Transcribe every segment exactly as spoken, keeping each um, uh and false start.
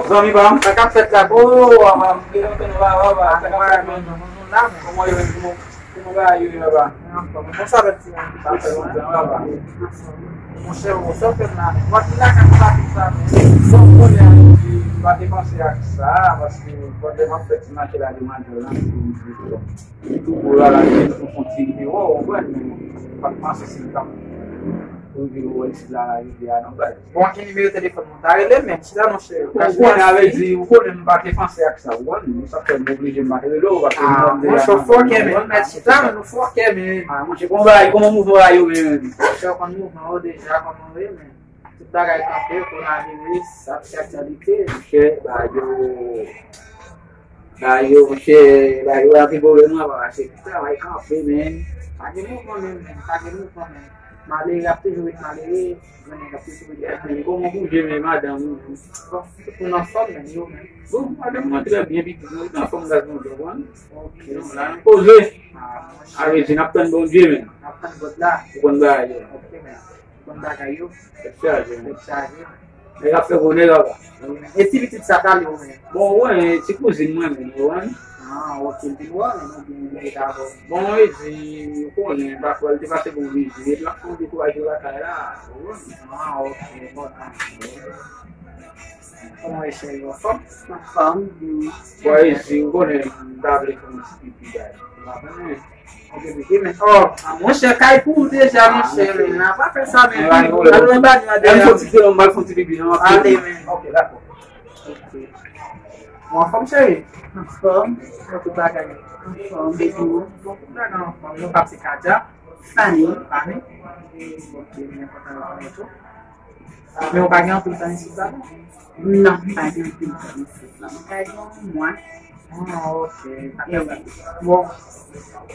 Zanmi pa m, sa k ap fèt la? Oh, papa m, gen lontan nou pa wè, papa. Sa k ap fèt, man? Nou la, men. Kòman yo, kòman, kòman bagay yo ye, papa? Anfòm. Bon, sa fè ti moman. Sa fè lontan, papa. Monchè, bon, sa w fè m la, men. Mwen, m lakay m pa tout sa, men. Bon, kounye a, m pa te panse ak sa, paske pandan m ap fè ti mache la, demanjèl lan, li tou gwo la, la, li tou fon ti nimewo, ou konprann, men m pa t panse si l t ap rive wè isit la, la, rive a, non, bagay. Bon, ki nimewo telefòn ou ta rele, men? Chita, monchè. Ou konnen, a vle di, ou konnen m pa te panse ak sa, ou konprann? Se sa k fè m oblije m pa te rele w, paske... Ah, monchè, w fòkè, men. Mèt chita, men nou fòkè, men. Ah, monchè, kòman bagay, kòman mouvman bagay yo, men? Monchè, w konn mouvman yo deja, kòman w ye, men. Tout bagay kanpe, kowonaviris, sa se aktyalite. Monchè, bagay yo, bagay yo, monchè, bagay yo anpil pwoblèm nan, papa, se tout travay kanpe, men. Pa gen mouvman menm, men, pa gen mouvman menm. Malere ap toujou ret malere, grann nèg ap toujou ret grann nèg. Kòman w bouje, men, madanm ou menm? Bon, tout moun anfòm, men, yo menm. Bon, madanm mwen trè byen, pitit mwen, tout anfòm, gaz mwen, w konprann? Ok. Nou la, nou poze. Ah, monchè. A vle di, n ap tann Bondye, men. N ap tann God la. Ou konn bagay yo. Ok, men. Konn bagay yo. Tèt chaje, men. Tèt chaje. Nèg ap fè gwo nèg apa. E ti pitit sa talè ou menm? Bon, wen, ti kouzin mwen menm, ou konprann? Ah, ok, l vin wè w menm oubyen li te ka wè w? Bon, e di, ou konnen, pafwa, li te pase bon vizit, l ap fè yon de twa jou lakay la, ou konprann? Ah, ok, enpòtan. Kòman e cheri, w anfòm? Anfòm, wi. Bon, e di, ou konnen, m ta vle fè yon ti pipi, guys. Ou pa konnen. Ok, ok, men, oh, ah, monchè, kay pou ou deja, monchè, men, nan pa fè sa, men. Al nan banyo a deja. M fon ti pipi, non, m al fon ti pipi, non, m ap... Ale, men. Ok, dakò. Ok. Ou anfòm, cheri? Anfòm. Kòman tout bagay? Anfòm. E pou ou? Bon, tout bagay anfòm. Non pa se Kaja? Fanny. Fanny? Ok, mwen kontan wè w tou. Men ou pa gen anpil tan isit la, non? Non, m pa gen anpil tan isit la. M ka gen yon mwa. Ah, ok. Bon,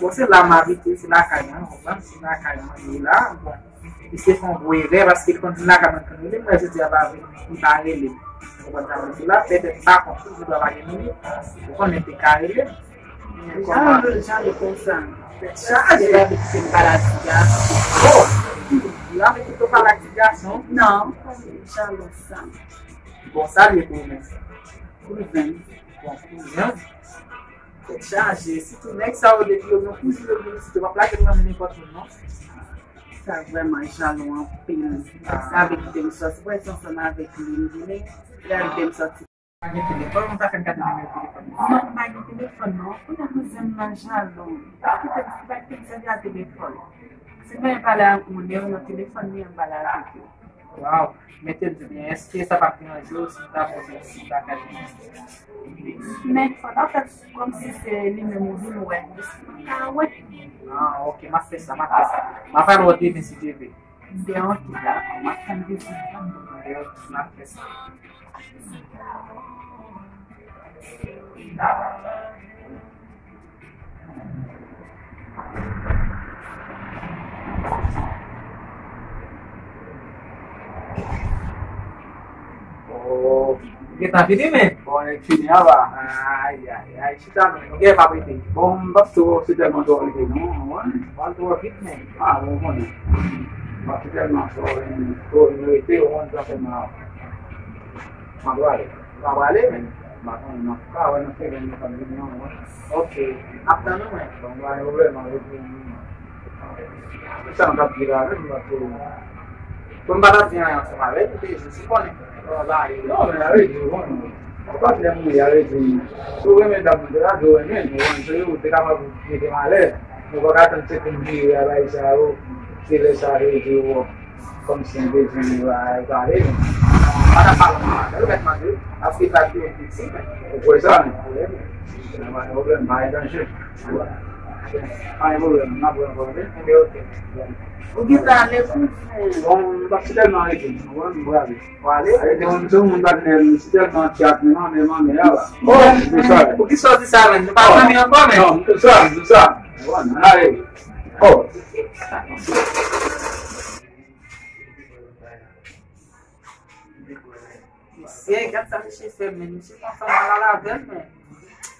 bon, se la m abite, se lakay mwen, ou konprann? Se lakay mwen, e la, bon, li te fè yon gwo erè, paske li konn vin lakay mwen, konn rele m, jodi a pa vin, li pa rele m. Ou konprann sa m di la? Petèt m pa konn, si li pa gen minit, ou konnen te ka rele m. Jan lou, jan lou konsa. Tèt chaje. Li pa vle kite m pale ak ti gason. Oh! Li pa vle kite w pale ak ti gason? Non, jan lou sa. Bon, sa l ye pou ou menm? Kouzen. Bon, kouzen. Tèt chaje. Sitou nèg sa yo, depi yo gen kouzin yo vin isit, yo p ap lage l nan men nenpòt moun, non. Sa vrèman jan lou anpil. Sa vle kite m sòti. Prèske ansanm avèk li, m vini. Li a kite m sòti. Pa gen telefòn, ou ta fè m gade nimewo telefòn li? Non, m pa gen telefòn, non. Kounye a kouzen m nan jalou. Li pa kite m, li pa kite m sèvi ak telefòn. Si m genyen pale ak moun yo nan telefòn, li an pale avèk yo. Waw, mete m di byen, èske sa p ap deranje w si m ta poze yon ti bagay? Men, fò n ap fè kòmsi se li menm ou vin wè. M ka wè. Ah, ok, m ap fè sa, m ap fè sa. M ap al wè w demen si Dye vle. Byen, ok, dakò. M ap tann vizit ou. Byen, ok, m ap fè sa. Oh, ou gentan fini, men? Bon, nèg fini anba. Ay, ay, ay. Chita, men, nou gen pa prete. Bon, m p ap twò, se tèlman twò rete, non, ou konprann? M p ap twò vit, men. Ah, bon, ou konnen. M ap se tèlman twò, twò rete, ou konprann, sa fè mal. M ap prale. M ap prale, men. M pa konnen, m ap ka wè nan semèn nan k ap vini an, ou konprann? Ok. M ap tann ou, men. Bon, pa gen pwoblèm, m ap rete. Sa m t ap di la menm, paske bon, m pa t ap di anyen ansanm avè l, m te jis konnen kòman bagay yo ye. Non, men sa vle di, bon, ou patnè m ou ye, sa vle di, si w renmen dam nan, se pa di w renmen l, ou konprann, se ou te kapab mete m alèz. Ou pa ka tann se pou m vire a bagay sa yo, se lè sa vle di w kòmsi m te di bagay pale, men. M pa t ap pale ansanm avè l, ou mèt mande l, paske sa di yon pitit, men. Ou kwè sa, men? Wi, men. Pa gen pwoblèm, pa gen danje. Pa gen pwoblèm, n ap wè ankò, wi. Enben, ok. Ou gentan ale pou fou. Bon, m p ap si tèlman rete, w konprann, m prale. W ale? Rete, yon moun, se yon moun patnè m, si tèlman tchak, men manmè, manmè, a la. Oh, pou sa. Poukisa w di sa, menm? Nou pa zanmi ankò, menm. Non, m di sa, m di sa. W konprann, ale. Oh. Mesye, gad sa misye fè, men. Misye pran fanm nan al avè l, men.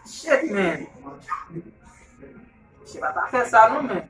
Shit, men. Misye pa ta fè sa, non, men.